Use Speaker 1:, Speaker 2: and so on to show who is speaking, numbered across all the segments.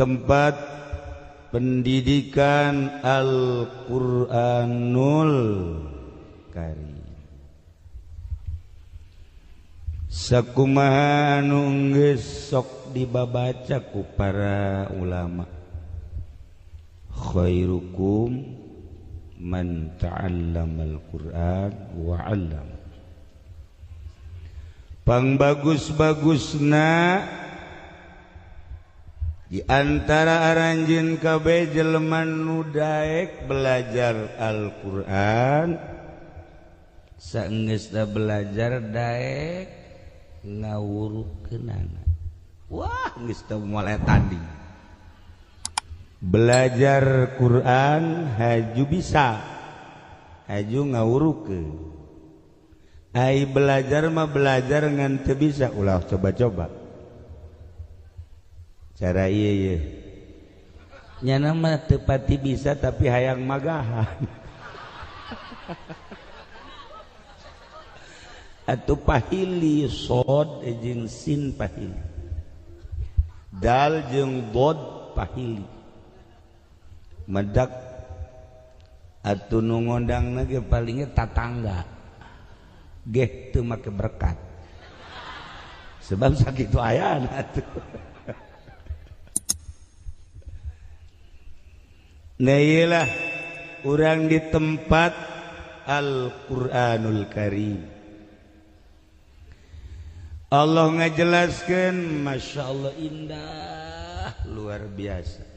Speaker 1: tempat pendidikan Al-Qur'anul Karim. Sakumaha anu geus sok dibabaca ku para ulama, khairukum man ta'allamal Qur'an wa 'allama. Pangbagus-bagusna di antara aranjeun kabeh jelema nu daek belajar Al-Qur'an, saenggeusna belajar daek ngawurukeunana. Wah, geus teu moal tanding. Belajar Quran haju bisa, haju ngawurukeun. Ai belajar mah belajar ngan teu bisa, ulah coba-coba. Cara ieu ye. Nyana mah teu pati bisa tapi hayang magahan. Atuh pahili sod jeung sin pahili. Dal jeung dod pahili. Medak atuh nu ngondangna ge palingnya tatangga. Geh teu make berkat. Sebab sakitu ayana atuh. Nah iyalah urang di tempat Al-Qur'anul Karim. Allah ngajelaskeun, Masya Allah indah luar biasa.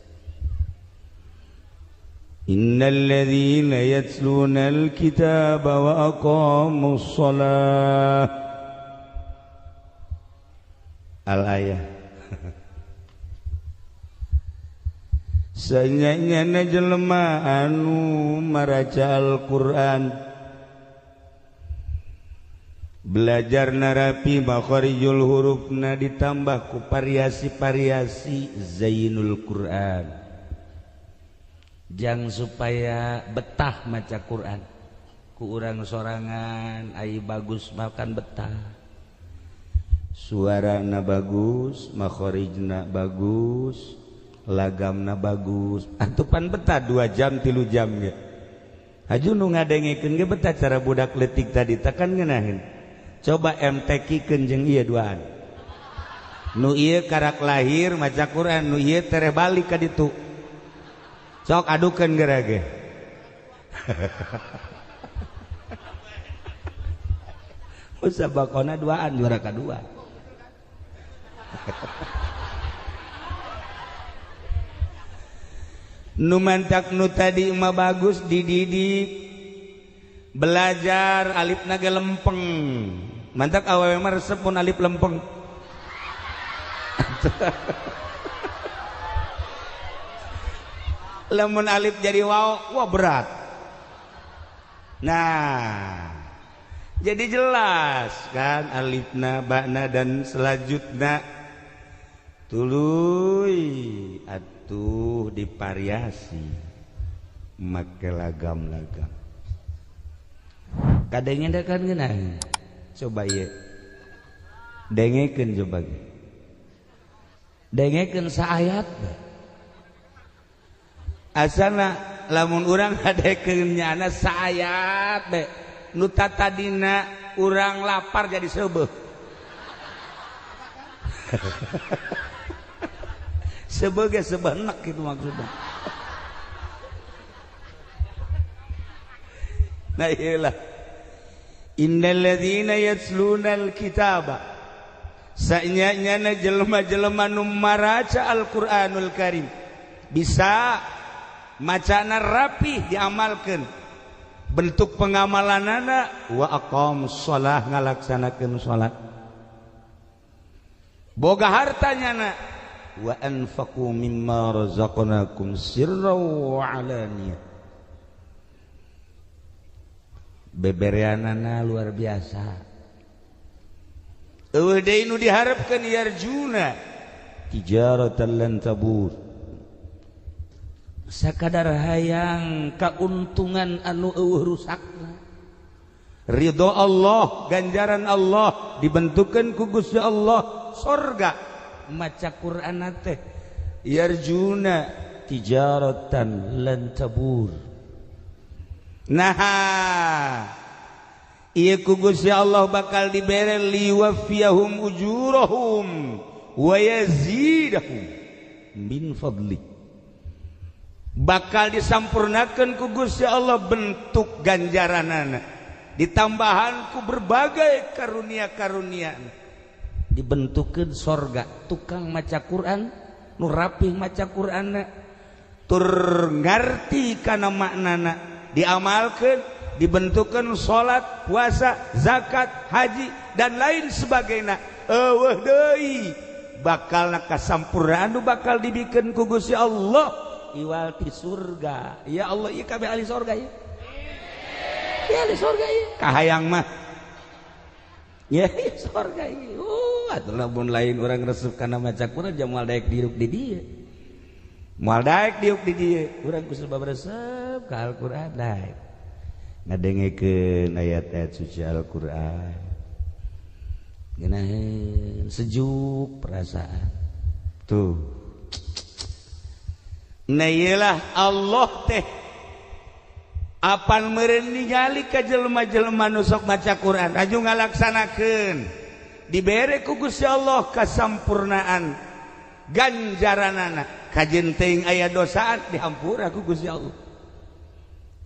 Speaker 1: Innalladzina yatlunal kitaba wa aqamus shalah. Al-ayah. Sanyanya jelema anu maraca Al-Qur'an, belajar narapi makharijul hurufna ditambah ku variasi-variasi zainul Qur'an. Jang supaya betah maca Quran. Ku urang sorangan ai bagus makan betah. Suarana bagus, makharijna bagus, lagamna bagus. Atupan betah 2 jam 3 jam ge. Haju nu ngadengekeun ge betah cara budak leutik tadi tekan ngeunaheun. Coba MTQ-keun jeung ieu duaan. Nu ieu karak lahir maca Quran, nu ieu tereh balik ka ditu. Sok adukeun geura ge. Musabaqona duaan juara kadua. Nu mantak nu tadi mah bagus dididik belajar alifna ge lempeng. Mantak awewe mah resep mun alif lempeng. Lamun alif jadi waw, wah berat. Nah, jadi jelas kan alifna, ba'na dan selanjutnya. Tuluy atuh divariasi make lagam-lagam. Kadangnya kan ngeunah. Coba ieu. Dengekeun coba ge. Dengekeun saayat. Asana lamun urang ngadekeun nyana saayat be. Nu tatadina urang lapar jadi seubeuh. Seubeuh ge sebenek kitu maksudna. Nah iyalah. Innalladzina yatlunal kitaba. Sanyanya jelema-jelema nu maraca Al-Qur'anul Karim. Bisa macana rapih diamalkeun. Bentuk pengamalanana wa aqamus shalah ngalaksanakeun salat. Boga hartanya na wa anfaqu mimma razaqnakum sirran wa alaniyah. Bebereanana luar biasa. Eueuh deui nu diharapkeun yarjuna tijaratan lan tabur. Sakadar hayang kauntungan anu eueuh rusakna. Ridho Allah, ganjaran Allah dibentukeun ku Gusti Allah sorga. Maca Qur'an teh Yarjuna tijaratan lan tabur. Nah, ieu ku Gusti Allah bakal dibere liwafiyahum ujurahum wa yazidahum min fadli. Bakal disampurnakeun ku Gusti Allah bentuk ganjaranana, ditambahan ku berbagai karunia-karunia. Dibentukkeun sorga tukang maca Quran nu rapih maca Quranna tur ngarti kana maknana, diamalkeun, dibentukkeun salat, puasa, zakat, haji dan lain sebagainya. Eueuh deui bakalna kasampurnaan nu bakal dibikeun ku Gusti Allah iwal ti surga. Ya Allah, ieu kabeh ahli surga ieu. Ya ahli surga ieu. Kahayang mah. Ya surga ieu. Atuh lamun lain urang resep kana maca Quran jam moal daek diuk di dieu. Moal daek diuk di dieu. Urang ku sebab resep ka Al-Qur'an daek. Ngadengekeun ayat-ayat suci Al-Qur'an. Ngeunaheun sejuk perasaan. Tuh. Nah iyalah Allah teh apan meureun ningali ka jelema-jelema nu sok maca Quran aju ngalaksanakeun, dibere ku Gusti Allah kasampurnaan ganjaranana, kajen teuing aya dosaan dihampura ku Gusti Allah.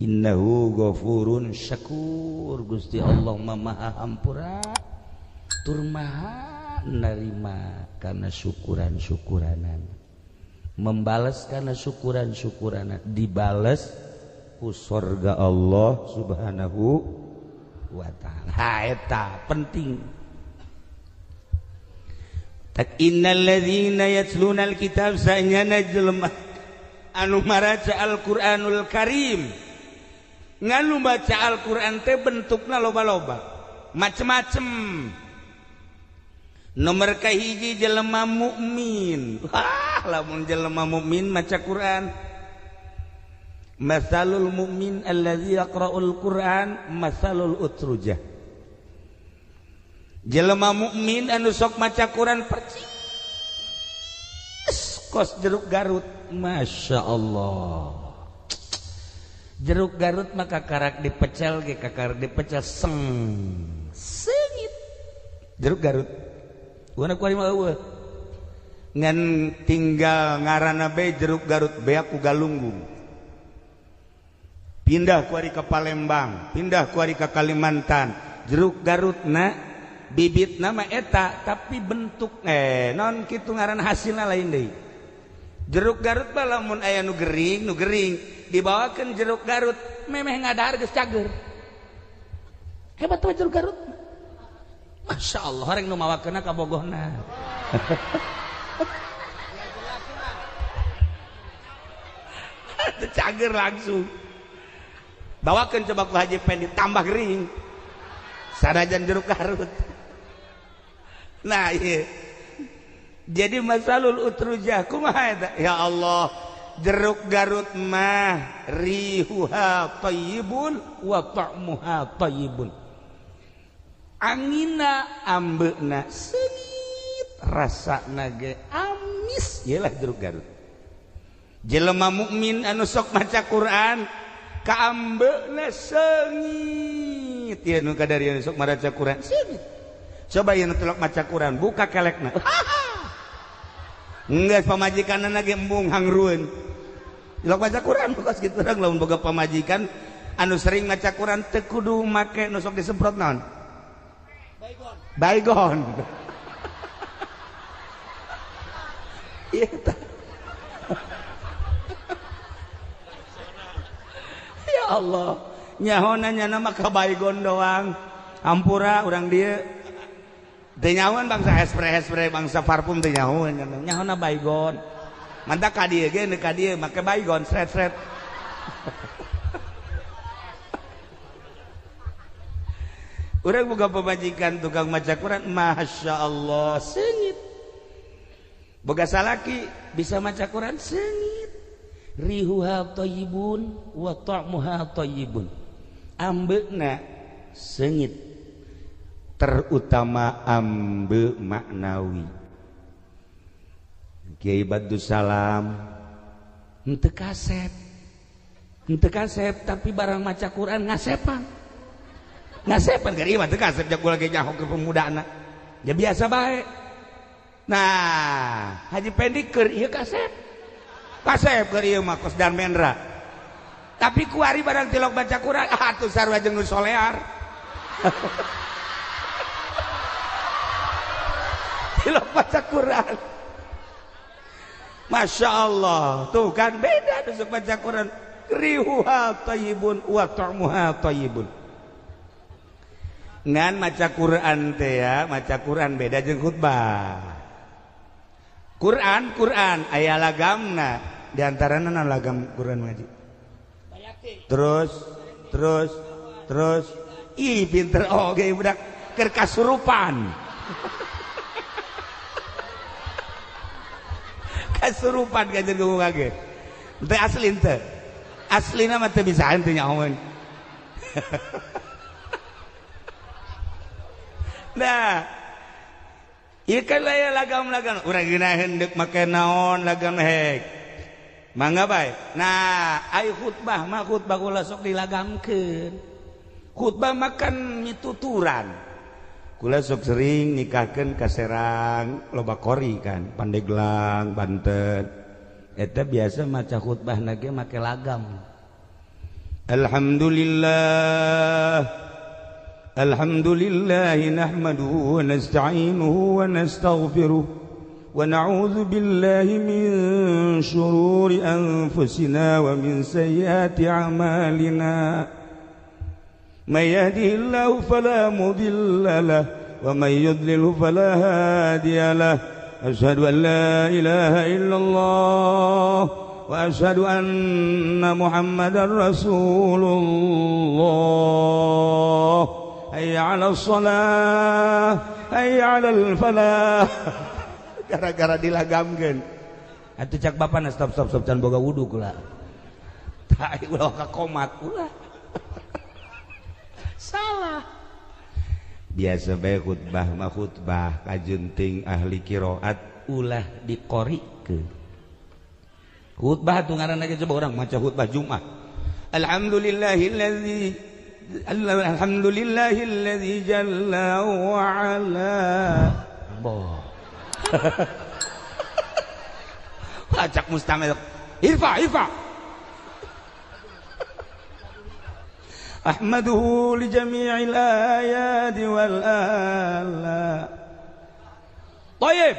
Speaker 1: Innahu ghafurun syakur. Gusti Allah mah maha hampura tur maha narima kana syukuran-syukuranan, membales karena syukuran-syukuran, dibales ku sorga Allah Subhanahu wa ta'ala. Ha eta penting. Tak innal ladzina yatluna alkitab sanyana jelema anu maraca Al-Qur'anul Karim. Nganu baca Al-Qur'an teh bentukna loba-loba, macem-macem. Nomor kahiji jelema mukmin. Wah, lamun jelema mukmin maca Quran. Masalul mukmin allazi yaqra'ul Quran masalul utrujah. Jelema mukmin anu sok maca Quran percis kos jeruk Garut. Masya Allah. Jeruk Garut maka karak dipecel ge kakarak dipecel seng seungit. Jeruk Garut. Wana kuari mah eueuh. Ngan tinggal ngaranna bae jeruk Garut beak ku galunggung. Pindah kuari ke Palembang, pindah kuari ke Kalimantan. Jeruk Garutna bibit nama eta tapi bentuk non kitu ngaran hasilna lain deui. Jeruk Garut mah lamun aya nu gering dibawakeun jeruk Garut memeh ngadahar geus cager. Hebat mah jeruk Garut. Masya Allah, orang nu mawakeunna ka bogohna. Cager langsung. Bawakeun coba ku Haji Pendi tambah gering. Sanajan jeruk Garut. Nah, iya. Jadi masalul utrujah kumaha eta? Ya Allah, jeruk Garut mah rihuha thayyibun wa ta'muha thayyibun. Angina ambeuna seungit, rasana ge amis. Iyalah jeruk Garut. Jelema mukmin anu sok maca Quran kaambeuna seungit. Ieu nu kadarieu sok maca Quran seungit. Coba ieu nu telok maca Quran buka kelekna. Enggeus pamajikanna ge embung hangrueun. Telok maca Quran kos kitu urang lamun boga pamajikan anu sering maca Quran teu kudu make nu sok disemprot naon? Baygon. Baygon. Ieu tah. Ya Allah, nyahona nyana mah ka baygon doang. Hampura urang dieu. Teu nyahoan bangsa hespre-hespre bangsa parfum teu nyahoan, nyahona baygon. Mantap ka dieu ge ka dieu make baygon sret-sret. Urang boga pamajikan tukang maca Quran, Masya Allah, seungit. Boga salaki bisa maca Quran seungit. Rihuha thayyibun wa ta'muha thayyibun. Ambeuna seungit, terutama ambe maknawi. Kiai Badrus Salam henteu kasep. Henteu kasep tapi barang maca Quran ngasepan. Ngasepan keur ieu mah teu kasep jak kula ge nyaho ke pemudana. Ya biasa bae. Nah, Haji Pendi keur ieu kasep. Kasep keur ieu mah kos dan mendra. Tapi kuari barang tilok baca Quran atuh sarua jeung nu solear. Tilok baca Quran. Masya Allah, tuh kan beda nusuk baca Quran. Rihuha thayyibun wa ta'muha thayyibun. Ngan maca Quran teh ya, maca Quran beda jeung khutbah. Quran Quran aya lagamna, di antarana naon lagam Quran ngaji. Terus terus terus ih pinter oge budak keur kasurupan. Kasurupan kajen ngomong kage. Teu asli teu. Aslina mah teu bisa teu nyahoeun. Nah, ieu kan aya lagam-lagam urang geunaheun deuk make naon lagam hek. Mangga bae. Nah, ai khutbah mah khutbah kula sok dilagamkeun. Khutbah makan mituturan. Kula sok sering nikahkeun ka Serang, loba kori kan, Pandeglang, Banten. Eta biasa maca khutbahna ge make lagam. Alhamdulillah. Alhamdulillah nahmaduhu wa nasta'inuhu wa nastaghfiruh. Wa na'udzu billahi min syururi anfusina wa min sayyiati a'malina. May yahdihillahu fala mudilla lahu wa may yudlilhu fala hadiya lahu. Asyhadu an la ilaha illallah wa asyhadu anna Muhammadar Rasulullah. Hayya 'alas shalah, hayya 'alal falah. Gara-gara dilagamkeun. Atuh cak bapana stop stop stop can boga wudu kula. Tah ulah ka komat ulah. Salah. Biasa bae khutbah mah khutbah kajunting ahli qiraat ulah dikorikeun. Khutbah tuh ngaranna ge coba urang maca khutbah Jumat. Alhamdulillahillazi alhamdulillahillazi jalla wa ala. Boh. Acak mustamil. Irfa irfa. Ahmaduhu li jami'il ayati wal ala. Thayyib.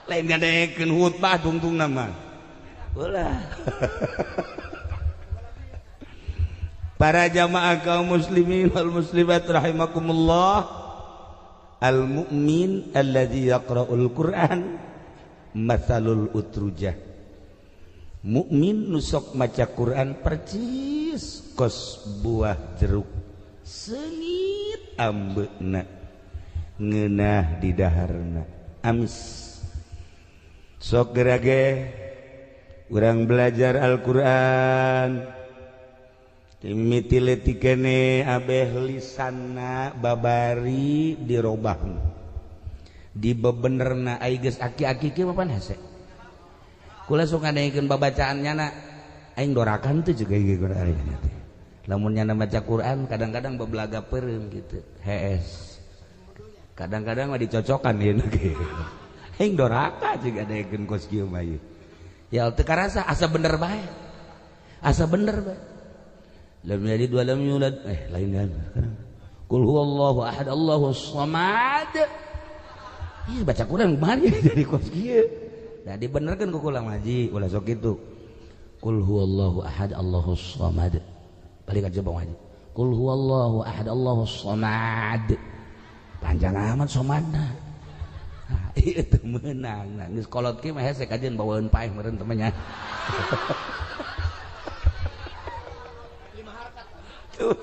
Speaker 1: Lain ngadekeun khutbah tungtungna mah. Ulah. Para jamaah kaum muslimin wal muslimat rahimakumullah. Al mu'min alladzi yaqra'ul Qur'an matsalul utrujah. Mukmin nusok maca Quran percis kos buah jeruk sengit ambeuna ngeunah di daharna amis. Sok gerage urang belajar Al-Qur'an mimiti leutik kene abeh lisanna babari dirobahna dibebenerna ai geus aki-aki kieu papan hese. Kula sok ngadengekeun babacaan nyana aing dorakan teu juga ieu Quran teh. Lamun nyana maca Quran kadang-kadang bebelaga peureum gitu. Hees. Kadang-kadang mah dicocokan ieu ge. Aing doraka juga dengekeun kos kieu mah ieu. Ya teu karasa asa bener bae. Asa bener bae. Lam yalid wa lam yulad. Lain kan. Qul huwallahu ahad Allahus samad. Ih baca Quran kumaha jadi kos kieu. Nah dibenerkeun ku kula ngaji ulah sok kitu. Qul huwallahu ahad Allahus samad. Balik aja bang haji. Qul huwallahu ahad Allahus samad. Panjang amat somadna. Nah, ieu teu meunang. Nah, geus kolot kieu mah hese kajeun bawaeun paeh meureun temannya. Tuh.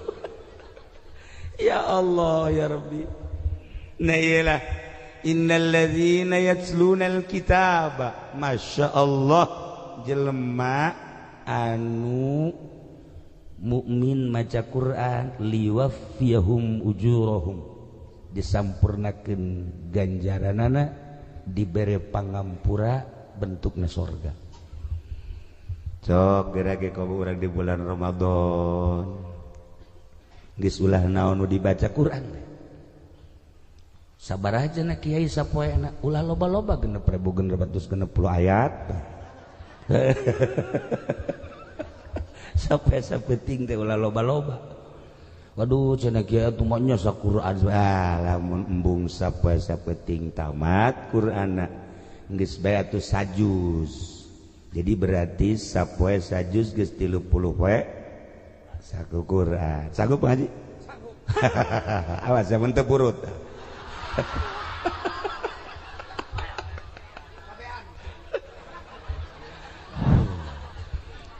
Speaker 1: Ya Allah ya Rabbi. Nah iyalah. Innal ladzina yatlunal kitaba. Masya Allah jelema anu mukmin maca Quran liwaffiyahum ujurahum disampurnakeun ganjaranana dibere pangampura bentukna sorga. Cok geura ge komo urang di bulan Ramadan. Geus ulah naon nu dibaca Quran. Sabar aja na kiai sapoena ulah loba-loba 6.660 ayat. Sampai sapeting teh ulah loba-loba. Waduh cenah kiai atuh mah nya saquran. Ah lamun embung sapoe sapeting tamat Qur'anna geus bae atuh sajuz. Jadi berarti sapoe sajuz geus 30 poe saku Quran. Sanggup ngaji? Sanggup. Awas ya mun teu purut.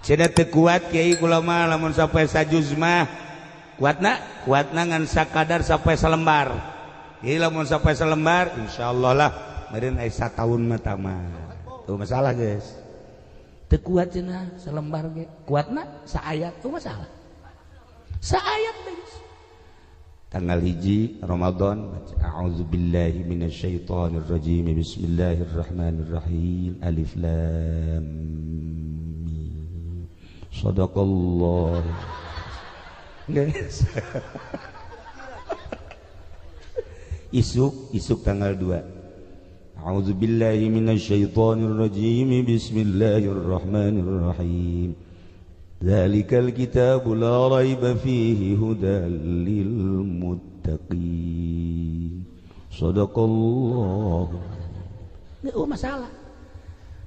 Speaker 1: Cenah teu kuat kiai kula mah lamun sapoe sajuz mah. Kuatna, kuatna ngan sakadar sampai selembar. Jadi lamun sampai selembar, insyaallah lah meureun aya sataun mah tamat. Tuh masalah guys. Teu kuat cenah selembar ge. Kuatna saayat tuh masalah. Saayat guys. Tanggal 1 Ramadan baca a'udzubillahi minasyaitonir rajim. Bismillahirrahmanirrahim. Alif lam mim. Shadaqallah. Guys. Isuk tanggal 2. A'udzubillahi minasyaitonir rajim. Bismillahirrahmanirrahim. Dzalikal kitabu la raiba fihi hudal lil muttaqin. Shadaqallah. Oh masalah.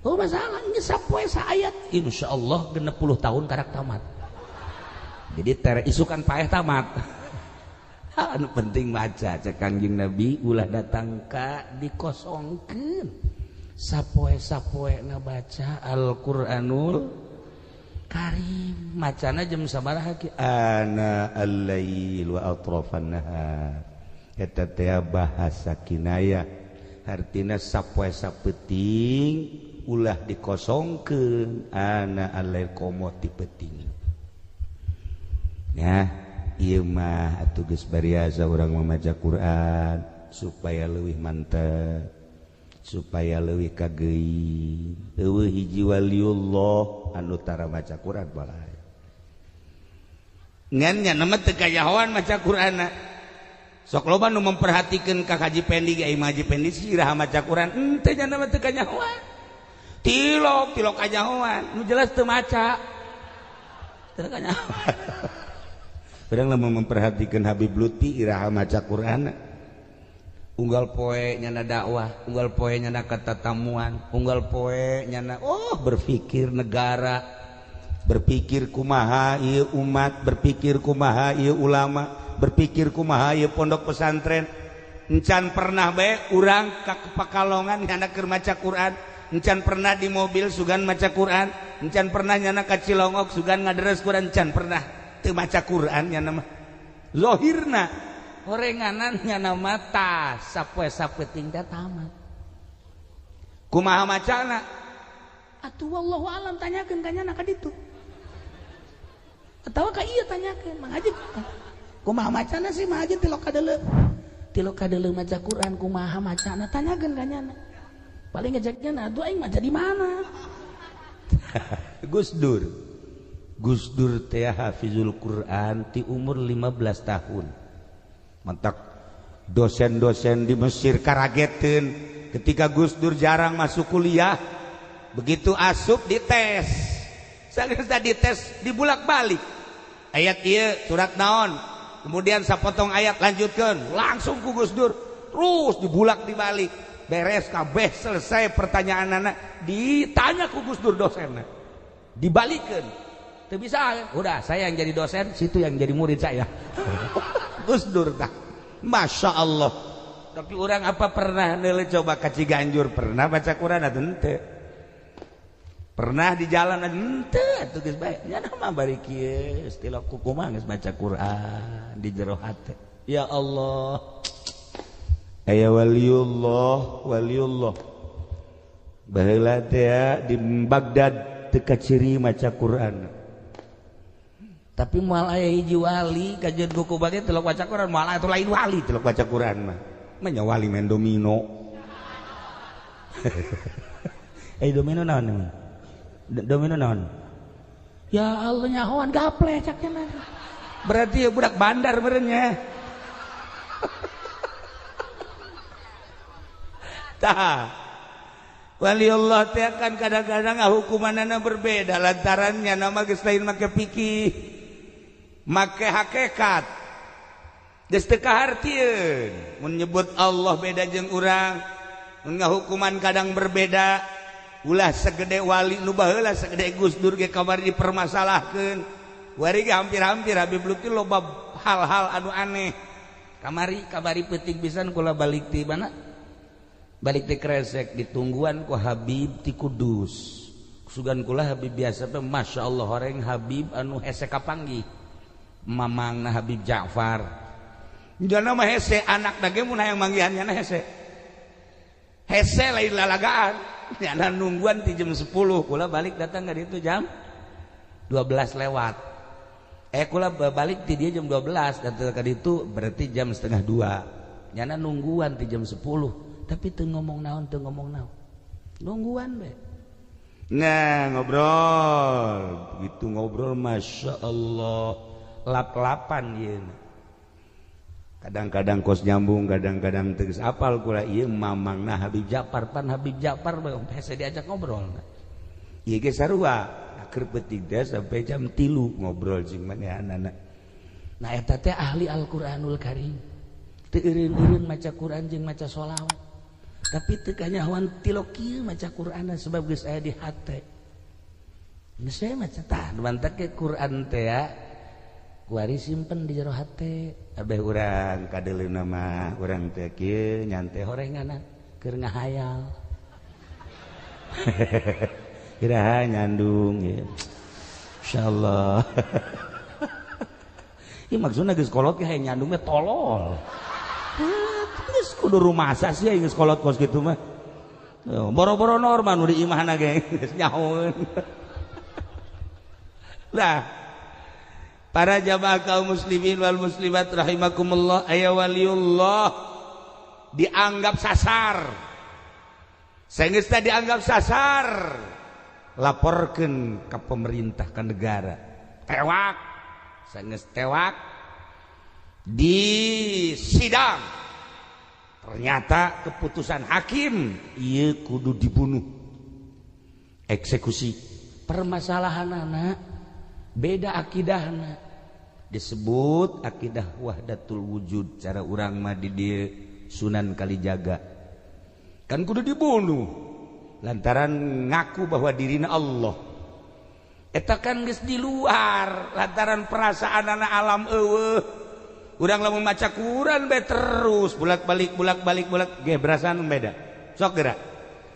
Speaker 1: Oh masalah ini sapoe saayat insyaallah 60 tahun karak tamat. Jadi ter isukan paeh tamat. Anu penting maca cek Kangjeng Nabi ulah datang ka dikosongkeun. Sapoe-sapoe na baca Al-Qur'anul Karim. Macana jam sabaraha ki? Ana al-lail wa atrafan nahar. Eta teh bahasa kinayah. Hartina sapoe sapeting ulah dikosongkeun. Ana al-lail komo ti peuting. Nah, ieu mah atuh geus bariasa urang mamaca Quran supaya leuwih mantep, supaya leuwih kageuing. Eueuh hiji waliullah anu tara maca Quran balai. Ngan nya mah teu kayahoan maca Quranna. Sok loba nu memperhatikeun ka Haji Pendi ge ai Haji Pendi sirah maca Quran, henteu nya mah teu kanyahoan. Tilok tilok kanyahoan, nu jelas teu maca. Teu kanyahoan. Padahal lamun memperhatikan Habib Lutfi iraha maca Quran, unggal poe nyana dakwah, unggal poe nyana katatamuan, unggal poe nyana oh berpikir negara, berpikir kumaha ieu umat, berpikir kumaha ieu ulama, berpikir kumaha ieu pondok pesantren. Encan pernah bae urang ka Pekalongan nyana keur maca Quran, encan pernah di mobil sugan maca Quran, encan pernah nyana ka Cilongok sugan ngaderes Quran, encan pernah teu maca Quran nyana mah. Zahirna horenganan nyana mah tas sapoe sapeting teh tamat. Kumaha macana? Atuh wallahu alam tanyakeun ka nyana ka ditu. Atawa ka ieu tanyakeun, Mang Haji. Kumaha macana sih Mang Haji tilok kadeuleu. Tilok kadeuleu maca Quran kumaha macana tanyakeun ka nyana. Paling ngejek nyana atuh aing maca di mana? Gus Dur. Gus Dur teh hafizul Quran ti umur 15 tahun. Mantak dosen-dosen di Mesir karageteun ketika Gus Dur jarang masuk kuliah, begitu asup dites. Sageus dites dibulak-balik. Ayat ieu surat naon? Kemudian sapotong ayat lanjutkeun, langsung ku Gus Dur terus dibulak dibalik. Beres kabeh selesai pertanyaanana ditanya ku Gus Dur dosenna. Dibalikeun. Teu bisa, udah saya yang jadi dosen, situ yang jadi murid saya. Gus Dur tah. Masya Allah. Tapi orang apa pernah nilai coba ka Ciganjur pernah baca Quran atau henteu? Pernah di jalan henteu atuh geus bae. Nya mah bari kieu istilah kumaha geus baca Quran di jero hate. Ya Allah. Aya waliullah, waliullah. Baheula teh di Baghdad teu kaciri maca Quran. Tapi moal aya hiji wali kajian buku bage tilok baca Quran, moal aya lain wali tilok baca Quran mah. Mah nya wali main domino. Eh domino naon? Domino naon? Ya Allah nyahoan gaple cak cenah. Berarti ya budak bandar meureunnya. Tah. Waliullah teh kan kadang-kadang hukumanana berbeda lantarannya nama geus lain make fikih, make hakikat. Geus teu kahartieun mun nyebut Allah beda jeung urang, mun ngahukuman kadang berbeda. Ulah segede wali nu baheula segede Gus Dur ge kamari dipermasalahkeun. Wari ge hampir-hampir Habib Lutfi loba hal-hal anu aneh. Kamari peuting pisan kula balik ti mana? Balik ti Kresek ditungguan ku Habib ti Kudus. Sugan kula Habib biasa teh masyaallah horeng Habib anu hese kapanggih. Mamangna Habib Ja'far. Jana mah hese anak da ge mun hayang manggihan nya hese. Hese lain lalagaan. Nyana nungguan ti jam 10 kula balik datang ka ditu jam 12 lewat. Kula balik ti dia jam 12 datang ka ditu berarti jam 1:30. Nyana nungguan ti jam 10 tapi teu ngomong naon teu ngomong naon. Nungguan be. Nah, ngobrol. Begitu ngobrol Masya Allah lap-lapan ieu. Kadang-kadang kos nyambung, kadang-kadang tegas apal kula ieu mamangna Habib Ja'far pan Habib Ja'far hese diajak ngobrol. Ieu ge sarua, akhir peuting teh sampai jam 3 ngobrol jeung manehanana. Nah eta teh ahli Al-Qur'anul Karim. Teu eureun-eureun maca Quran jeung maca sholawat. Tapi teu kanyahoan tilok kieu maca Qur'anna sebab geus aya di hate. Geus we maca tah mantak ke Quran teh ya. Kuari simpen di jero hate. Abeh urang kadeuleuna mah urang teh kieu nyante horenganan keur ngahayal. Iraha nyandung ya. Insyaallah. Ieu maksudna geus kolot ge hayang nyandung mah tolol. Geus kudu rumasa sih geus kolot kos kitu mah. Boro-boro normal nu di imahna ge geus nyahoeun. Lah para jamaah kaum muslimin wal muslimat rahimakumullah, aya waliullah dianggap sasar. Saenggeusna dianggap sasar, laporkeun ka pemerintah ka negara. Tewak, saenggeus tewak di sidang. Ternyata keputusan hakim ieu kudu dibunuh. Eksekusi. Permasalahanana beda akidahna. Disebut akidah wahdatul wujud cara urang mah di dieu Sunan Kalijaga kan kudu dibunuh lantaran ngaku bahwa dirina Allah eta kan geus di luar lantaran perasaanana alam eueuh urang lamun maca Quran bae terus bolak-balik bolak-balik bolak ge perasaan beda sok geura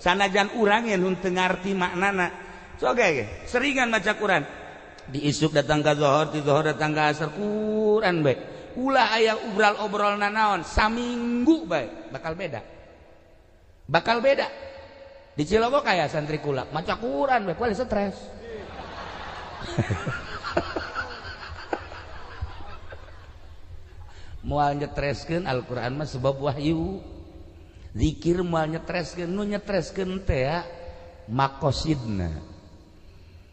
Speaker 1: sanajan urang nu teu ngarti maknana sok ge seringan maca Quran diisuk datang ke zohor, di zohor datang ke asar, Quran bae. Ulah aya obral-obrol nanaon, saminggu bae, bakal beda. Bakal beda. Di Cilogo kaya santri kula, maca Quran bae, kuali stres. Moal nyetreskeun Al-Qur'an mah sebab wahyu. Zikir moal nyetreskeun, nu nyetreskeun teh ya makosidna.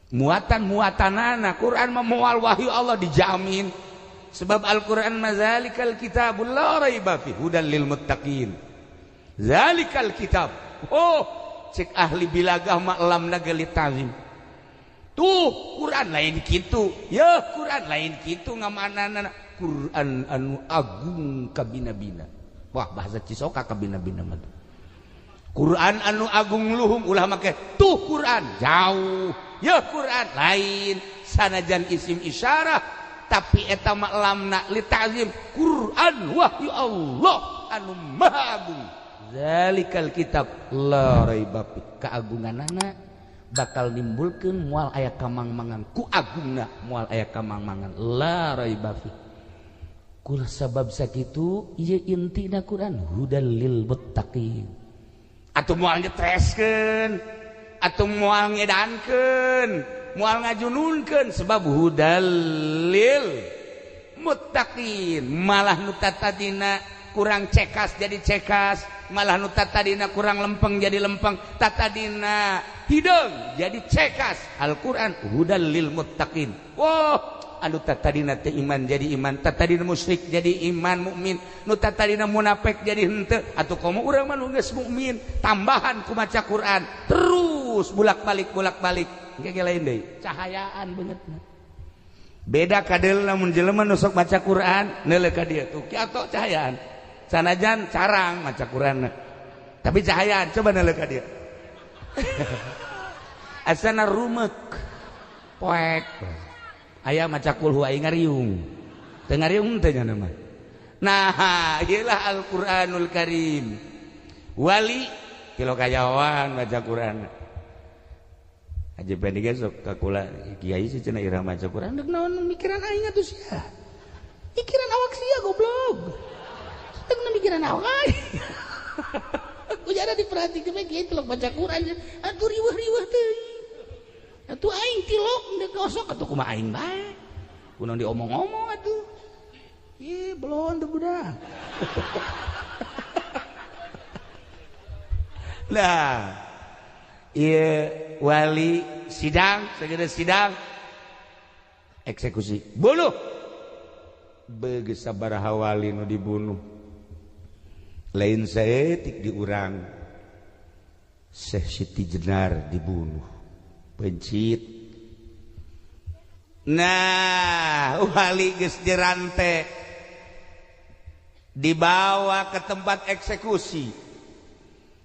Speaker 1: Muatan-muatanana Quran mah moal wahyu Allah dijamin sebab Al-Qur'an mazalikal kitabul la raiba fi hudal lil muttaqin. Zalikal kitab. Oh, cek ahli bilagah mah lamna geuli tazim. Tuh Quran lain kitu. Ya Quran lain kitu ngamanana Quran anu agung kabina-bina. Wah, bahasa Cisoka kabina-bina mah. Quran anu agung luhung ulah make tuh Quran jauh. Ya Quran lain sanajan isim isyarah tapi eta mah lamna li ta'zim Quran wahyu Allah anu maha agung. Zalikal kitab la raiba fi keagunganana bakal nimbulkeun moal aya kamangmangan ku agungna moal aya kamangmangan la raiba fi. Kul sabab sakitu ieu intina Quran hudal lil muttaqin. Atuh moal nyetreskeun atau moal ngedankeun moal ngajununkeun sebab hudal lil muttaqin malah nu tatadina kurang cekas jadi cekas, malah nu tatadina kurang lempeng jadi lempeng, tatadina hideung jadi cekas. Al-Qur'an hudal lil muttaqin. Wah, anu tatadina teh iman jadi iman, tatadina musyrik jadi iman mukmin, nu tatadina munafik jadi henteu. Atuh komo urang mah nu geus mukmin, tambahan ku maca Quran terus bolak-balik bolak-balik. Engke lain deui, cahayaan beungeutna. Beda kadeul lamun jelema nu sok maca Quran neuleuh ka dieu tuh kieu cahayaan. Sanajan carang maca Quran tapi cahayaan, coba neuleuh ka dieu. Asana rumek poek. Aya maca kulhu aing ngariung. Teu ngariung teh nya mah. Nah, ieu lah Al-Qur'anul Karim. Wali kilo kajawan maca Quran. Haji Pendi ge sok ka kula kiai sih cenah irah maca Quran deuk naon mikiran aing atuh sia. Mikiran awak sia goblok. Deuk mikiran awak aing. Ujara diperhatikeun kiai tilok baca Quran atuh riweuh-riweuh teuing. Atuh aing tilok deuk gosok atuh kumaha aing bae. Kunaon diomong-omong atuh. Ih, belon teu budak. Nah, ieu wali sidang, segera sidang eksekusi, bunuh. Begeus sabaraha wali nu dibunuh. Lain saeutik di urang. Syekh Siti Jenar dibunuh. Pencit. Nah, wali geus dirante dibawa ke tempat eksekusi.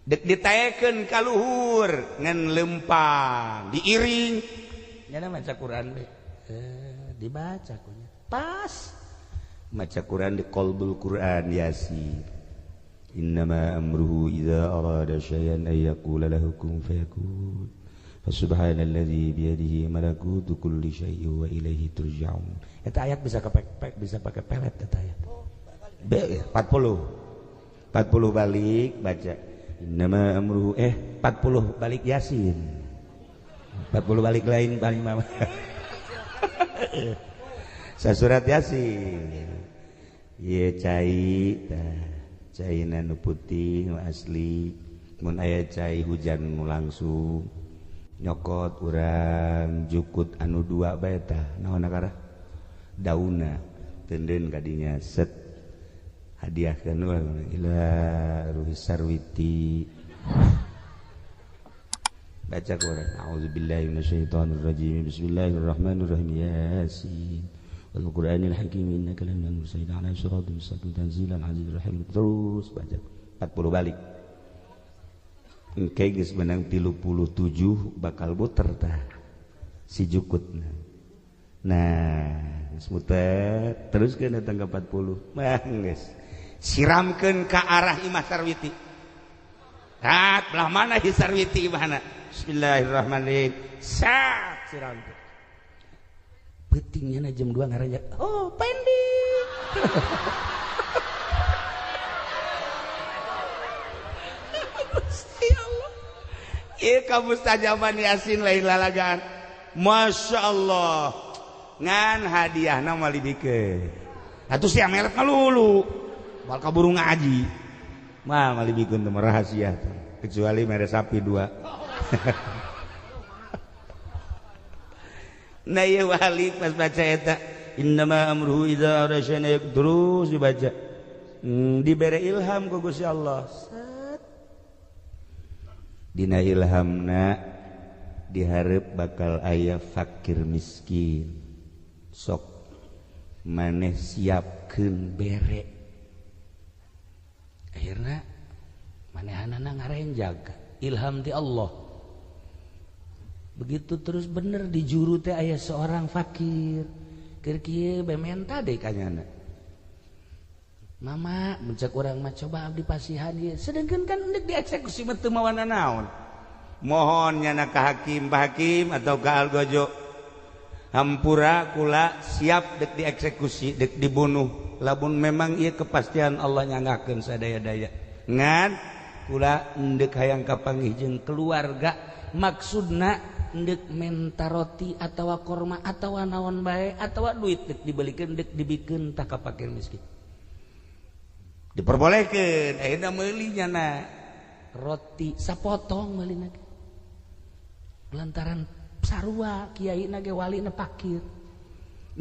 Speaker 1: Dek ditaekeun ka luhur ngan lempang diiring nyana maca Quran we. Dibaca kunya pas maca Quran di qalbul Quran Yasin. Innama amruhu idza arada syai'an ay yaqula lahu kun fayakun. Fasubhanalladzi biyadihi malakutu kulli syai'in wa ilaihi turja'un. Eta ayat bisa kepek-pek, bisa pakai pelet eta ayat. B 40. 40 balik baca. Innama amruhu 40 balik Yasin. 40 balik lain paling mama. Sasurat Yasin. Ye cai tah caina nu putih nu asli mun aya cai hujan nu langsung nyokot urang jukut anu dua bae tah naon akara dauna teunden kadinya set hadiahkeun ila ruhi sarwiti. Baca Quran. A'udzubillahi minasyaitonir rajim. Bismillahirrahmanirrahim. Yasin wal Qur'anil Hakim innaka laminal mursalin ala siratal mustaqim tanzilal azizir rahim. Terus baca 40 balik. Engke geus menang 37 bakal muter tah si jukutna. Nah, geus muter teruskeun datang ka 40. Mah geus siramkeun ka arah Imah Sarwiti. Rat belah mana hi Sarwiti imahna? Bismillahirrahmanirrahim. Sat siramkeun. Peutingnya jam 2 ngaranjak. Oh, Pendi. Gusti Allah. Ieu kamustajaban Yasin lain lalagaan. Masya Allah. Ngan hadiahna moal dibikeun. Atuh sia melet ngalulu. Bal kaburu ngaji. Mah moal dibikeun teh rahasia. Kecuali mere sapi 2. Nah ieu wali pas baca eta innama amruhu idza arada syai'an terus dibaca. Dibere ilham ku Gusti Allah. Set. Dina ilhamna dihareup bakal aya fakir miskin. Sok maneh siapkeun bere. Akhirna manehanana ngarenjag ilham ti Allah. Begitu terus bener di juru teh aya seorang fakir. Keur kieu bae menta deui ka nyana. Mama mencek urang mah coba abdi pasihan ieu. Sedengkeun kan deuk dieksekusi mah teu mawana naon. Mohon nyana ka hakim, Pak Hakim atau ka Algojo. Hampura kula siap dek dieksekusi, dek dibunuh. Lamun memang ieu kepastian Allah nyanggakeun sadaya-daya. Ngan kula endek hayang kapanggih jeung keluarga, maksudna endek menta roti atawa korma atawa naon bae atawa duit dek dibelikeun dek dibikeun tah ka fakir miskin. Diperbolehkeun ayeuna meuli nyana roti sapotong meulina lantaran sarua kiai na ge walina fakir.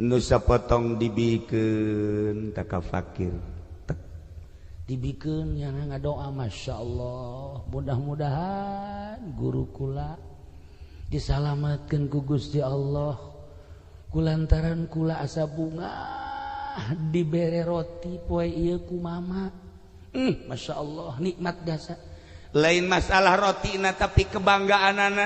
Speaker 1: Nu sapotong dibikeun ka fakir. Dibikeun nyana ngadoa Masya Allah mudah-mudahan guru kula disalamatkeun ku Gusti Allah kulantaran kula asa bunga dibere roti poe ieu ku mama. Masya Allah nikmat dasa. Lain masalah rotina tapi kebanggaanana,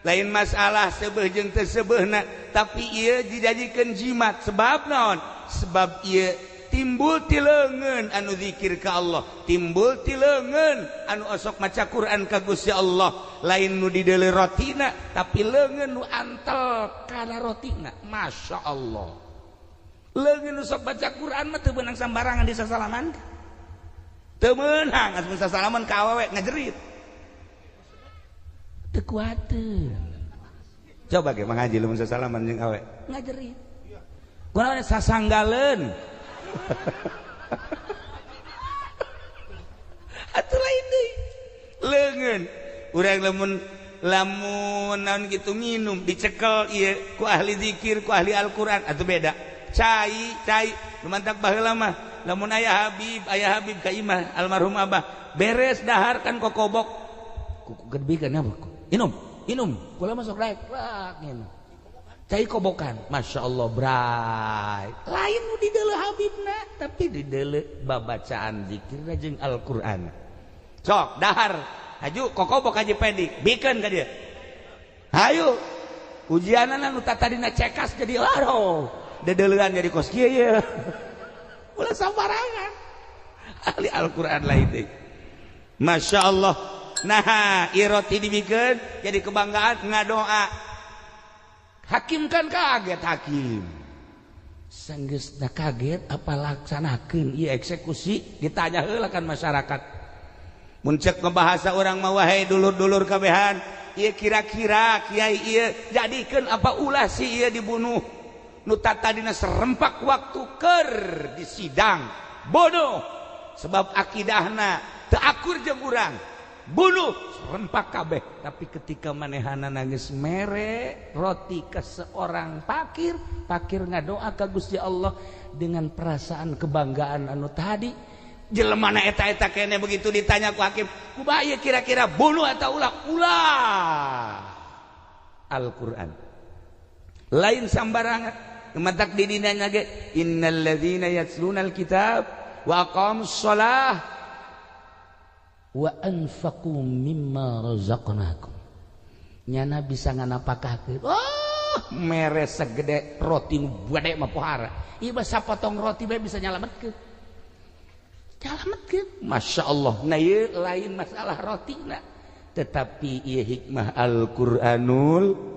Speaker 1: lain masalah seubeuh jeung teu seubeuhna, tapi ieu dijadikeun jimat. Sebab naon? Sebab ieu timbul ti leungeun anu zikir ka Allah, timbul ti leungeun anu osok maca Quran ka Gusti Allah. Lain nu dideuleu rotina tapi leungeun nu antel kana rotina. Masya Allah, leungeun nu sok baca Quran mah teu beunang sambarangan di sasalaman. Teu meunang asup sasalaman ka awewe ngajerit. Teu kuateun. Coba ge Mang Haji lamun sasalaman jeung awe ngajerit. Kunaon sasanggaleun. Atuh lain deui. Leungeun urang lamun lamun naon kitu minum dicekel ieu ku ahli zikir ku ahli Al-Qur'an atuh beda. Cai cai nu mantak baheula mah lamun aya Habib ka imah almarhum Abah beres dahar kan kokobok kuku gedebikeun apa inum inum kula masuk daek rak minum cai kobokan Masya Allah bray lain nu dideuleu Habibna tapi dideuleu babacaan zikirna jeung Al-Qur'an. Sok dahar haju kokobok Haji Pendi bikeun ka dieu hayu ujianana nu tadina cekas jadi aduh dedeleuan jadi kos kieu ye ulah sambarangan ahli Al-Qur'an lain deui. Masya Allah. Nah iroti dibikeun jadi kebanggaan ngadoa. Hakim kan kaget hakim sanggeusna kaget apa laksanakeun ieu eksekusi ditanya heula kan masyarakat. Mun cek ngebahasa urang mah wahai dulur-dulur kabehan ieu kira-kira kiai ieu jadikeun apa ulah si ieu dibunuh. Nu tadina serempak waktu keur di sidang bunuh sebab akidahna teu akur jeung urang bunuh serempak kabeh. Tapi ketika manehana nangis mere roti ke seorang fakir, fakir ngadoa ka Gusti Allah dengan perasaan kebanggaan anu tadi jelema na eta-eta kene begitu ditanya ku hakim kumaha ieu kira-kira bunuh atau ulah? Ulah. Al-Qur'an lain sambarangan. Mantak di dinanya ge innal ladzina yatlunal kitab wa aqamus shalah wa anfaqu mimma razaqnakum. Nyana bisa nganapakahkeun. Oh, mere segede roti nu gede mah pohara. Ieu mah sapotong roti bae bisa nyalametkeun. Nyalametkeun. Masya Allah. Nah ieu lain masalah rotina, tetapi ieu hikmah Al-Qur'anul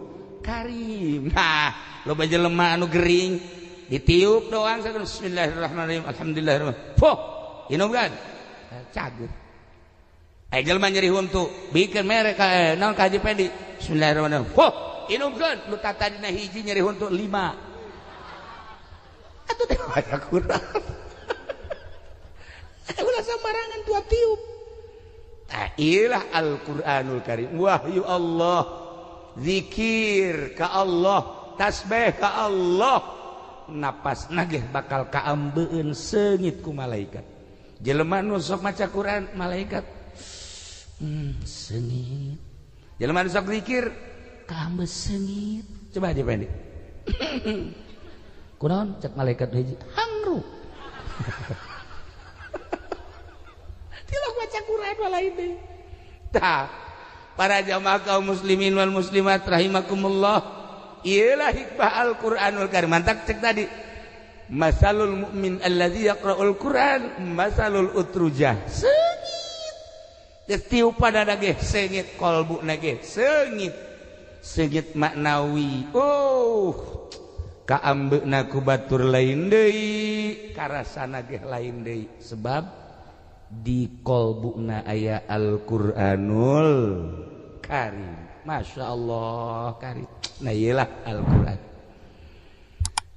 Speaker 1: Karim. Nah, loba jelema anu gering ditiup doang bismillahirrahmanirrahim alhamdulillahirrahmanirrahim. Poh, inum kan? Cager. Aya jelema nyeri huntu, bikeun mere ka naon ka Haji Pendi. Bismillahirrahmanirrahim. Poh, inumkeun. Nu tatadina hiji nyeri huntu 5. Atuh teh baca Quran. Ulah sambarangan tua tiup. Tah ieu lah Al-Qur'anul Karim. Wahyu Allah. Zikir ka Allah, tasbih ka Allah, napas nagih bakal kaambeun seungit ku malaikat. Jelema nu sok maca Quran, malaikat seungit. Jelema nu sok zikir, kaambe seungit. Coba aja pendek. Kunaon cek malaikat hiji, hangru. Tilok maca Quran lain deui. Tah, para jamaah kaum muslimin wal muslimat rahimakumullah, ialah hikmah Al-Qur'anul Karim. Mantak cek tadi, masalul mu'min allazi yaqra'ul Qur'an masalul utrujah. Seungit. Tiup pada ge seungit, kolbu ge seungit. Seungit maknawi. Oh, kaambeuna ku batur lain deui, karasana ge lain deui. Sebab di kolbuna aya Al-Qur'anul Karim. Masya Allah Karim. Nah iyalah Al-Qur'an.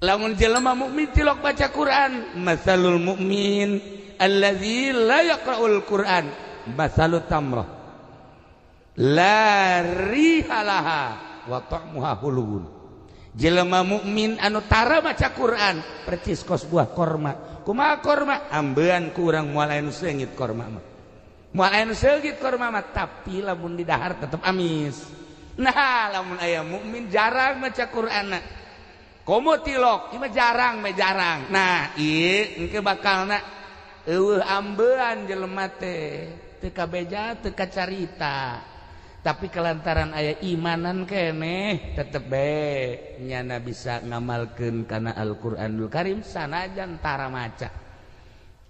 Speaker 1: Lamun jelema mukmin tilok baca Quran, masalul mukmin allazi la yaqra'ul Qur'an masalu tamrah la riha laha wa ta'muha hulwun. Jelema mukmin anu tara maca Quran percis kos buah korma. Kumaha korma? Ambean ku urang moal aya nu seungit korma mah. Moal aya nu seungit korma mah, tapi lamun didahar tetep amis. Nah, lamun aya mukmin jarang maca Quranna. Komo tilok, ieu mah jarang mah jarang. Nah, ieu engke bakalna eueuh ambean jelema teh, teu kabeja teu kacarita. Tapi kelantaran aya imanan keneh tetep bae nyana bisa ngamalkeun kana Al-Qur'anul Karim sanajan tara maca.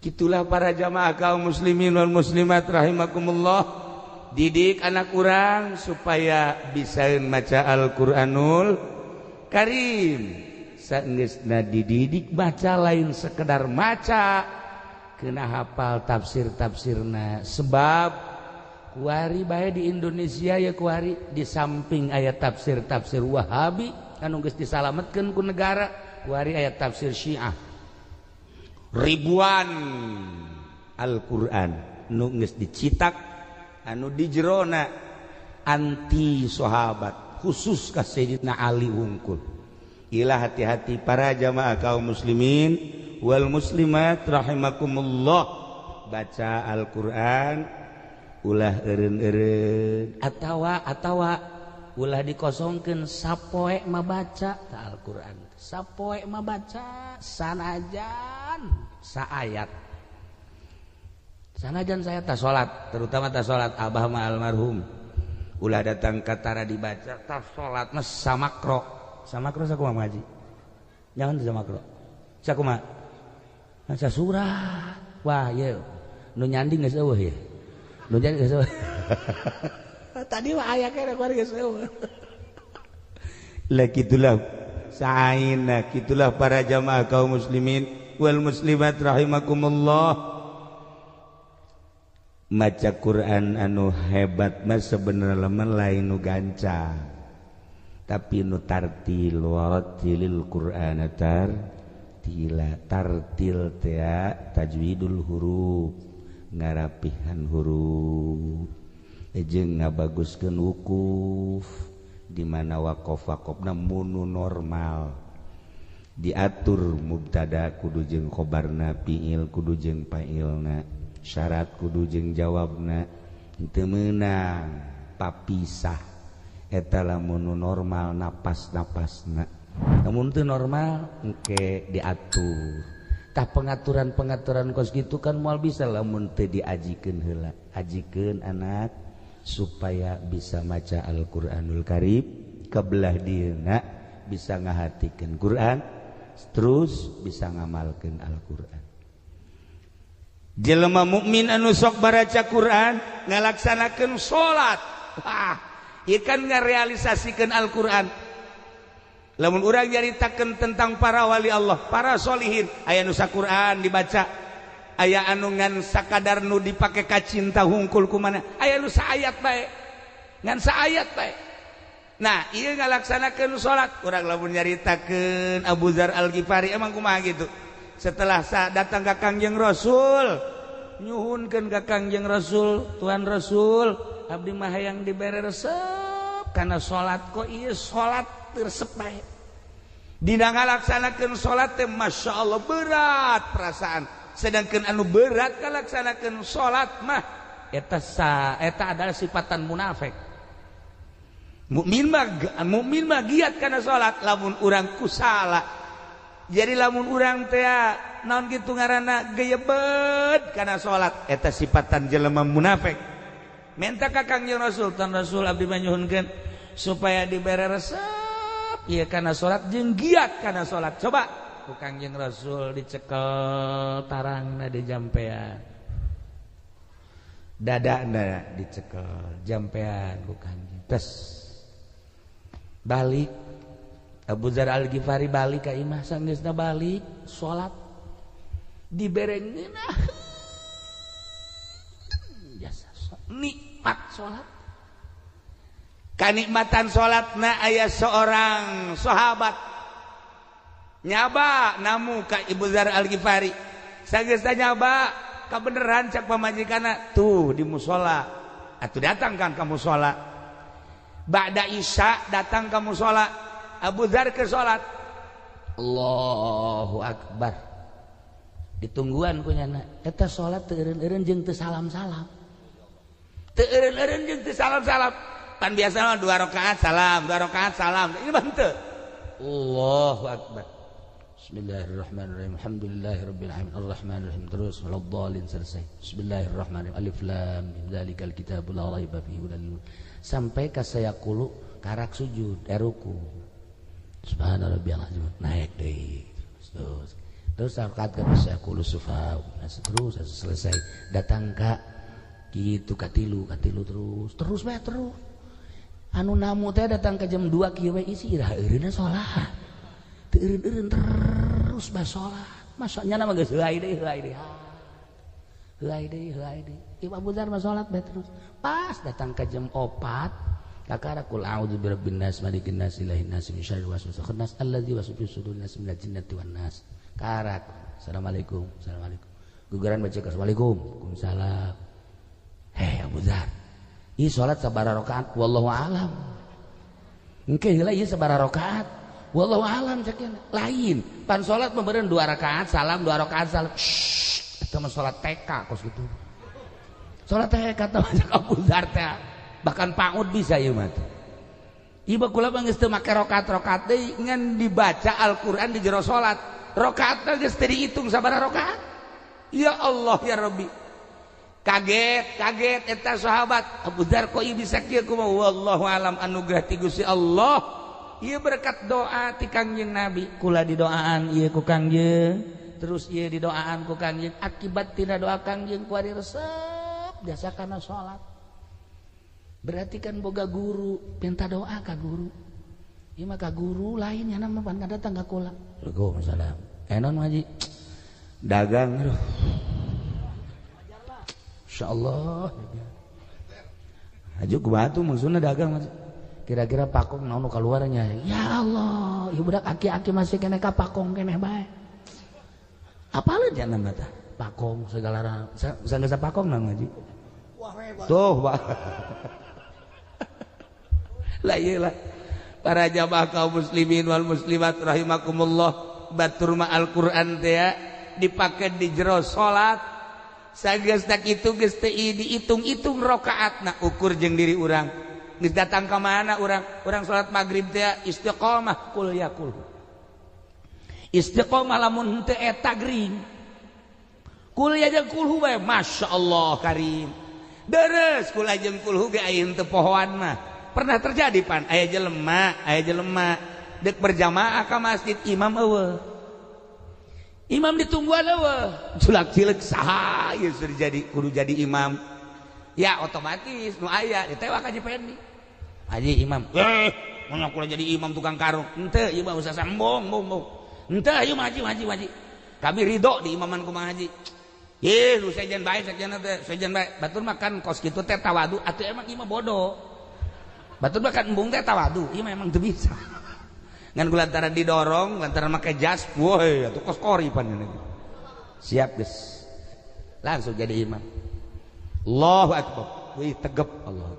Speaker 1: Kitulah para jamaah kaum muslimin wal muslimat rahimakumullah. Didik anak urang supaya bisaeun maca Al-Qur'anul Karim. Saenggeusna dididik baca lain sekedar maca, kena hafal tafsir-tafsirna. Sebab kuari bae di Indonesia ya kuari di samping aya tafsir-tafsir Wahabi anu geus disalametkeun ku negara, kuari aya tafsir Syiah. Ribuan Al-Qur'an nu geus dicitak anu di jerona anti sahabat khusus ka Sayyidina Ali wungkul. Ilah hati-hati para jamaah kaum muslimin wal muslimat rahimakumullah. Baca Al-Qur'an ulah eureun-eureun atawa ulah dikosongkeun sapoe mah baca ta Al-Qur'an. Sapoe mah baca sanajan saayat. Sanajan saya ta salat, terutama ta salat abah mah almarhum. Ulah datang ka tara dibaca ta salat mah samakro. Samakro sakumaha ngaji? Jangan samakro. Sakumaha? Maca surah. Wah, ye. Nu nyanding geus eueuh ye. Nu nyanding geus eueuh. Tadi mah aya keneh kuari geus eueuh. Lah kitulah sa'aina, kitulah para jamaah kaum muslimin wal muslimat rahimakumullah. Maca Quran anu hebat mah sebenarnya mah lain nu gancang, tapi nu tartil. Warattilil Qur'ana tartila. Tartil teh tajwidul huruf, ngarapihan huruf jeung ngabaguskeun wukuf di mana waqaf-waqafna munu normal diatur, mubtada kudu jeung khobarna, fiil kudu jeung fa'ilna, syarat kudu jeung jawabna, teu meunang papisah. Eta lamun normal napas-napasna, lamun teu normal engke diatur. Tah pengaturan-pengaturan kos kitu kan moal bisa lamun teu diajikeun heula. Ajikeun anak supaya bisa maca Al-Qur'anul Karim, kebelah dieuna bisa ngahatikeun Quran, terus bisa ngamalkeun Al-Qur'an. Jelema mukmin anu sok baraca Quran ngalaksanakeun salat, wah ieu kan ngarealisasikeun Al-Qur'an. Lamun urang nyaritakeun tentang para wali Allah, para solihin, aya nu saquran dibaca, aya anu ngan sakadar nu dipake ka cinta hungkul kumana, aya nu saayat bae, ngan saayat bae. Nah, ieu ngalaksanakeun salat. Urang lamun nyaritakeun Abu Dzar Al-Ghifari emang kumaha gitu. Setelah datang ka Kangjeng Rasul, nyuhunkeun ka Kangjeng Rasul, Tuhan Rasul, abdi mah hayang dibere resep kana salat, kok ieu salat resep bae. Dina ngalaksanakeun salat teh Masya Allah berat perasaan. Sedangkan anu berat ngalaksanakeun salat mah eta adalah sifatan munafik. Mukmin mah giat kana salat, lamun urang kusala. Jadi lamun urang teh naon kitu ngaranna geyebet kana salat, eta sifatan jelema munafik. Minta ka Kangjeng Rasul, Tuan Rasul abdi mah nyuhunkeun supaya dibere resep ieu kana salat jeung giat kana salat. Coba ku Kangjeng Rasul dicekel tarangna di jampean. Dadana dicekel jampean ku Kangjeng. Tes balik Abu Dzar Al-Ghifari balik ka imah, sanggeusna balik salat dibere ngeunah jasa nikmat salat. Kanikmatan salatna aya seorang sahabat nyaba namu ka Abu Dzar Al-Ghifari, sanggeusna nyaba Kabeneran cak pamajikanna tuh di musola. Atuh datang kan ka musola. Ba'da Isya datang ka musola. Abu Dzar ke salat. Allahu Akbar. Ditungguan ku nyana. Eta salat teu eureun-eureun jeung teu salam-salam. Teu eureun-eureun jeung teu salam-salam. Pan biasa mah 2 rakaat salam, 2 rakaat salam. Ini mah henteu. Allahu Akbar. Bismillahirrahmanirrahim. Alhamdulillahirabbil alamin. Arrahmanirrahim. Terus waladdallin selesai. Bismillahirrahmanirrahim. Alif lam mim dzalikal kitabul la raiba fihi hudal. Sampai ka sayaqulu karak sujud, ruku. Subhana rabbiyal azim. Naik deui. Terus. Terus rakaat ka sayaqulu sufa. Terus selesai. Datang ka kitu katilu, katilu terus. Terus bae terus. Anu namu teh datang ke jam 2 kieu we isi iraha eureunna salat. Teu eureun-eureun terus bae salat. Masanya mah geus heuay deui, heuay deui. Heuay deui, heuay deui. Ieu Abu Dzar mah salat bae terus. Pas datang ke jam 4 kakara kul a'udzu birabbin nas malikin nas ilahin nas min syarril waswasil khannas allazi yuwaswisu fi sudurin nas minal jinnati wan nas. Karak. Assalamualaikum. Assalamualaikum. Guguran baca assalamualaikum. Waalaikumsalam. Hei Abu Dzar. Ieu salat sabaraha rakaat wallahu alam. Engke heula ieu sabaraha rakaat wallahu alam cek lain. Pan salat meureun 2 rakaat salam 2 rakaat salam. Shh, eta mah salat TK kos kitu. Salat TK teh cek Abu Dzar teh. Bahkan PAUD bisa ieu mah. Ieu kula mah geus teu make rakaat-rakaat deui ngan dibaca Al-Qur'an di jero salat. Rakaatna geus teu dihitung sabaraha rakaat. Ya Allah ya Rabbi. Kaget, kaget eta sahabat. Abu Dzar kok ieu bisa kieu kumaha? Wallahu alam anugerah ti Gusti Allah. Ieu berkat doa ti Kangjeng Nabi. Kula didoaan ieu ku Kangjeng, terus ieu didoaan ku Kangjeng. Akibat tina doa Kangjeng kuari resep jasa kana salat. Berarti kan boga guru, minta doa ka guru. Ieu mah ka guru lain nya mah pan datang ka kula. Waalaikumsalam. Enon ngaji. Dagang aduh. Insyaallah. Aju kumaha tuh maksudna dagang kira-kira pakong naon nu kaluarnya. Ya Allah, ieu budak aki-aki masih keneh ka pakong keneh bae. Apaleun nya mah tah? Pakong segala sanggeus pakong naon ngaji. Tuh, Pak. Lah ieu lah. Para jamaah kaum muslimin wal muslimat rahimakumullah, batur mah Al-Qur'an teh dipake di jero salat. Sageus tak itu geus teu dihitung-hitung rakaatna ukur jeung diri urang. Geus datang ka mana urang? Urang salat magrib teh istiqomah kul ya kul. Istiqomah lamun henteu eta gering. Kul ya jeung kulhu bae masyaallah karim. Deres kul jeung kulhu ge aya henteu pohoan mah. Pernah terjadi pan aya jelema deuk berjamaah ka masjid imam eueuh. Imam ditungguan eueuh, julak-cileuk saha ieu sudah jadi kudu jadi imam. Ya otomatis nu aya ditewak Haji Pendi. Haji imam, mun aku jadi imam tukang karung. Henteu ieu mah usah sambung, bung. Henteu ieu mah haji haji haji. Kami ridho di imaman kumaha haji. Ih, nu sejen bae sejen teh, sejen bae. Batur mah kan kos kitu teh tawadu atuh emang ieu mah bodoh. Batur mah kan embung teh tawadu, ieu mah emang teu bisa. Ngan lantaran didorong, lantaran make jas, woi atuh kos kori pan ini. Siap geus. Langsung jadi imam. Allahu akbar. Wih tegep Allah.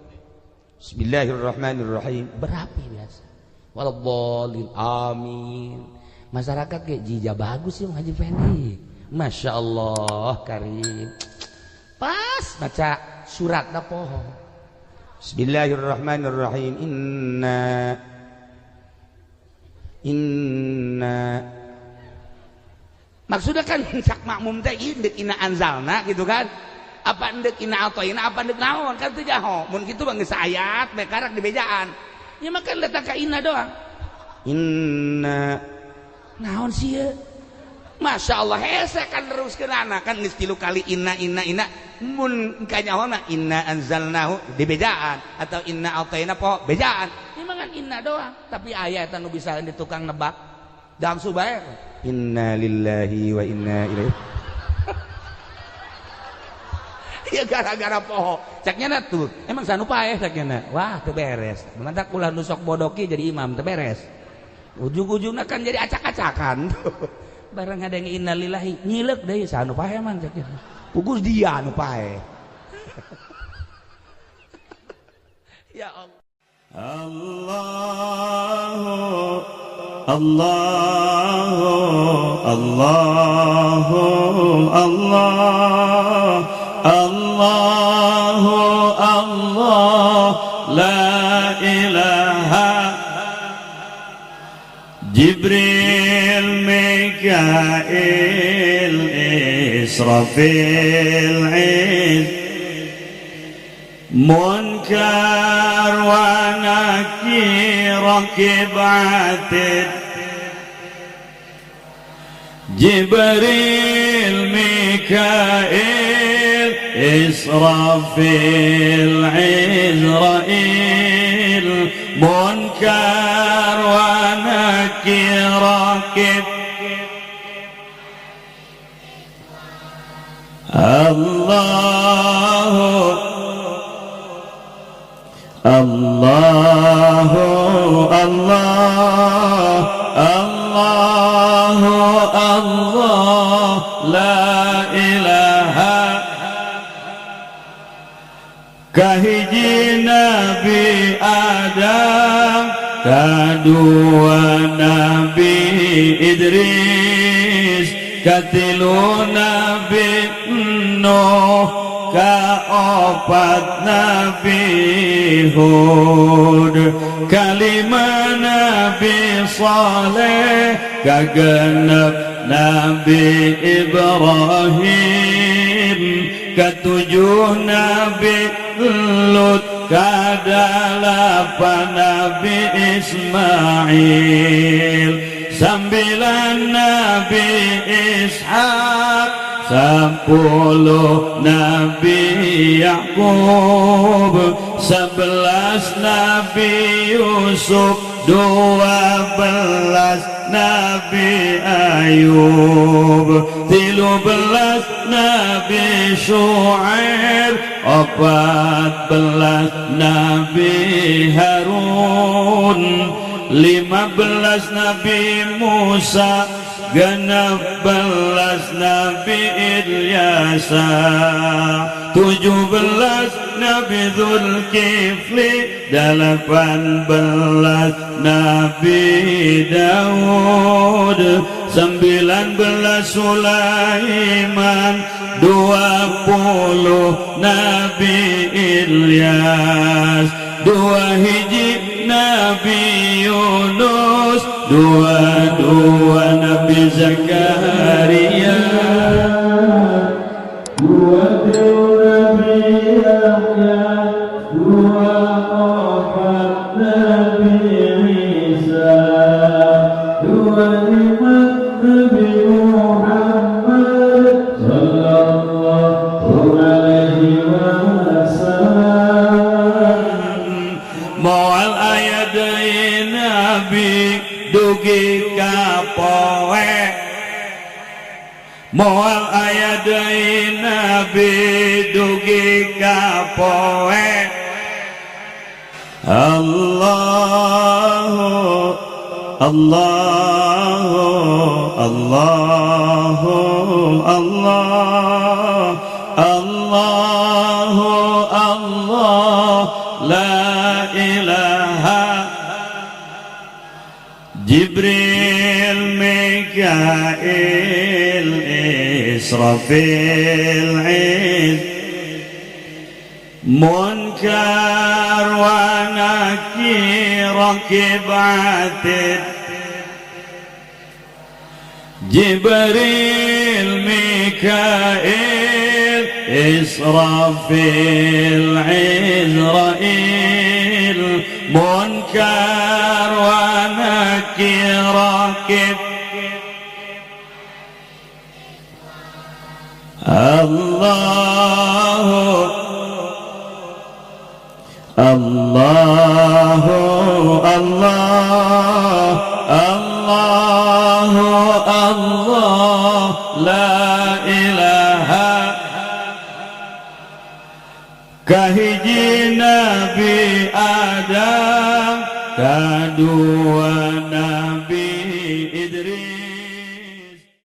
Speaker 1: Bismillahirrahmanirrahim. Berapi biasa. Waladhdallin amin. Masyarakat kayak jija bagus sih Haji Fendi. Masya Allah karim. Pas baca surat poho. Bismillahirrahmanirrahim. Inna Inna maksudnya kan cak makmum teh indek inna anzalna gitu kan, apa endek inna atoina apa endek naon kan teu jaho mun kitu mah geus ayat bae karak di bejaan nya mah kan datang ka inna doang inna naon sih ieu Masya Allah hese kan teruskeun kan geus 3 kali inna inna inna mun kanyahona inna anzalnahu di bejaan atau inna atoina poho bejaan kan inna doang tapi aya eta nu bisa di tukang nebak langsung bae inna lillahi wa inna ilaihi ya gara-gara poho ceknya na tuh emang sanu paeh ceknya wah teu beres mantak ulah nu sok bodoki jadi imam teu beres ujung-ujungna kan jadi acak-acakan bareng ada yang inna lillahi nyileuk deui sanu paeh man ceknya. Pugus dia nu paeh. Ya Allah.
Speaker 2: Allahu Allahu Allahu Allah Allahu Allah la ilaha Jibril Mikail Israfil Munkar wa Nakir rakib atid Jibril Mikail Israfil Izrail Munkar wa Nakir rakib Allahu Allahu Allah Allahu Allah la ilaha kahiji Nabi Adam kadua Nabi Idris katilu Nabi Nuh kaopat Nabi Hud kalima Nabi Saleh kagenep Nabi Ibrahim ketujuh Nabi Lut kadalapan Nabi Ismail sambilan Nabi Ishak 10 Nabi Yakub 11 Nabi Yusuf 12 Nabi Ayub 13 Nabi Shu'aib 14 Nabi Harun 15 Nabi Musa 16 Nabi Ilyasa 17 Nabi Zulkifli 18 Nabi Daud 19 Sulaiman 20 Nabi Ilyas 2 hiji Nabi Yunus 22 Nabi Zakaria 23 Nabi Yahya 24 Nabi Isa 25 Nabi Muhammad sallallahu alaihi wasallam. Moal aya deui nabi dugi ka poe moal aya deui nabi dugi ka poe Allahu Allahu Allahu Allah Allahu Allah la ilaha Jibril Mikail Israfil Munkar wa Nakir rakib atid Jibril Mikail Israfil Izrail Munkar wa Nakir rakib Allahu Allahu Allah Allahu Allah la ilaha kahiji Nabi Adam kadua